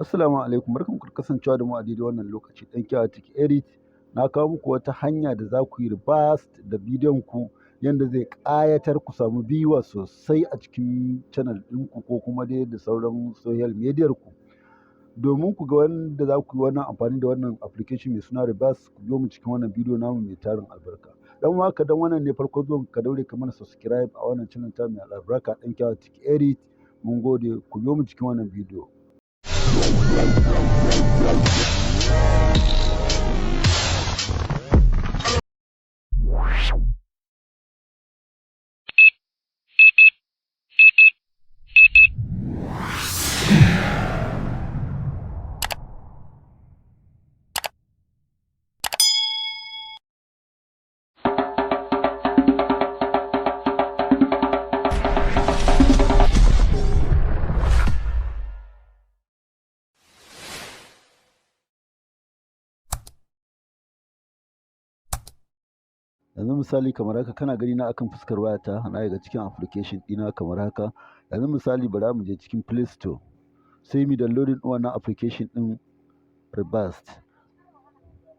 Assalamu alaikum, barkanku da kasancewa da mu a daidai wannan lokaci. Ɗan Kyawa Tech Edit na kawo muku wata hanya da za ku yi reverse da bidiyon ku yanda zai ƙayatar, ku samu viewers sosai a cikin channel ɗinku ko kuma dai da sauran social media ku. Domin ku ga wanda za ku yi wannan amfani da wannan application mai suna reverse, ku biyo mu cikin wannan bidiyo namu mai tarin albarka. Dan uwa, dan wannan ne farkon zuwan ka, daure ka mana subscribe a wannan channel ta mai albarka, Ɗan Kyawa Tech Edit. Mun gode, ku biyo mu cikin wannan bidiyo. Yanzu misali kamar haka, kana gani na akan fuskar wayata, na shiga cikin application ɗina kamar haka. Yanzu misali, bara mu je cikin Play Store, sai mu downloading ɗin wannan application ɗin reversed.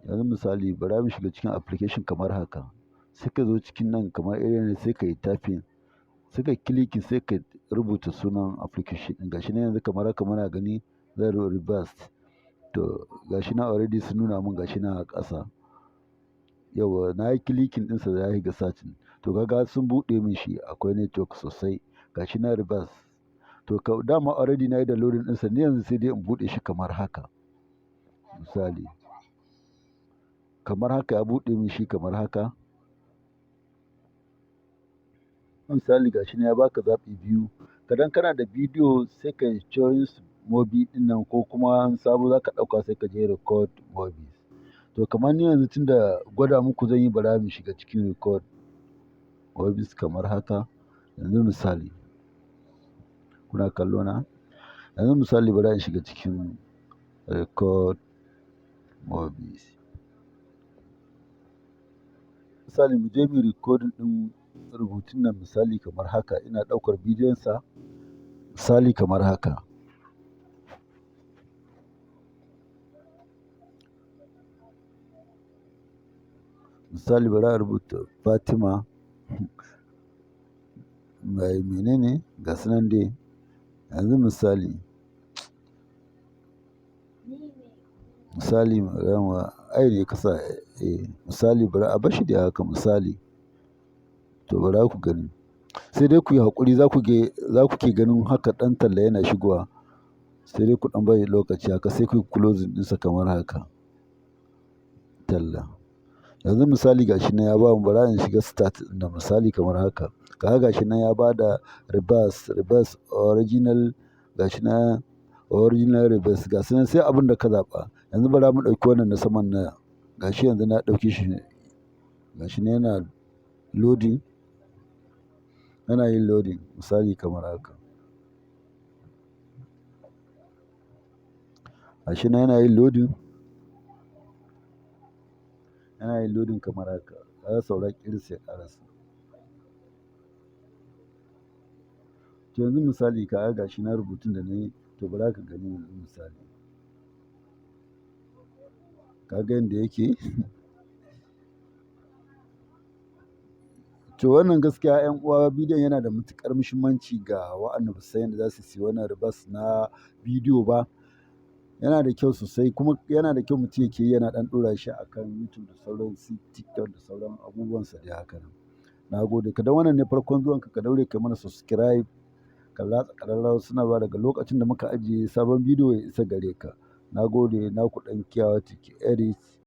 Yanzu misali, bara mu shiga cikin application kamar haka. Sai ka zo cikin nan kamar irin, sai ka yi typing, sai ka clicking, sai ka rubuta sunan application ɗin. Gashi nan yanzu kamar haka muna gani, zan reversed. To, gashi nan already sun nuna mun, gashi nan a ƙasa. Yauwa, na yi clicking ɗinsa, ya shiga searching. To, kaga sun buɗe min shi, akwai network sosai. Gashi nan reverse. To, ka dama already na yi downloading ɗinsa ni, yanzu sai dai in buɗe shi kamar haka. Misali kamar haka, ya buɗe min shi kamar haka. Misali, gashi nan ya baka zaɓi biyu. Kadan kana da bidiyo, sai ka choose movie ɗin nan, ko kuma sabo za ka ɗauka, sai ka je record movies. To, kamar ni yanzu, tunda gwada muku zan yi, bara mu shiga cikin record movies kamar haka. Yanzu misali, kuna kallo na? Yanzu misali, bara in shiga cikin record movies. Misali, mu je mu recording ɗin rubutun nan, misali kamar haka. Ina ɗaukar bidiyon sa, misali kamar haka. Misali, bari a rubuta Fatima mai menene, ga su nan dai. Yanzu misali, yawa ai ne ka sa, eh, misali, bari a barshi dai haka misali. To, bara ku gani. Sai dai ku yi haƙuri, za ku ke ganin haka ɗan talla yana shigowa. Sai dai ku ɗan bari lokaci haka, sai ku yi closing ɗinsa kamar haka. Talla. Yanzu misali, gashi nan ya bamu, bara in shiga start ɗin nan, misali kamar haka. Kaga gashi nan ya bada reverse, reverse original, gashi nan original reverse, ga su nan, sai abin da ka zaɓa. Yanzu bara mu ɗauki wannan na saman nan. Gashi yanzu na ɗauke shi, gashi nan yana loading. Yana yin loading, misali kamar haka. Gashi nan yana yin loading. Yana yin loading kamar haka. Kaga saura ƙiris ya ƙarasa. To, yanzu misali, kaga gashi nan rubutun da na yi, to bara ka gani yanzu misali. Ka ga yanda yake? To, wannan gaskiya, 'yan uwa, bidiyon yana da matuƙar muhimmanci ga waɗanda ba su san yadda za su siya wannan reverse na bidiyo ba. Yana da kyau sosai, kuma yana da kyau mutum yake yi yana ɗan ɗora shi a kan YouTube da sauran su TikTok da sauran abubuwansa dai haka nan. Na gode. Ka dan wannan ne farkon zuwanka, ka daure ka mana subscribe, ka latsa ƙararrawar sanarwa daga lokacin da muka ajiye sabon bidiyo ya isa gare ka. Na gode, naku Ɗan Kyawa Tech Edit.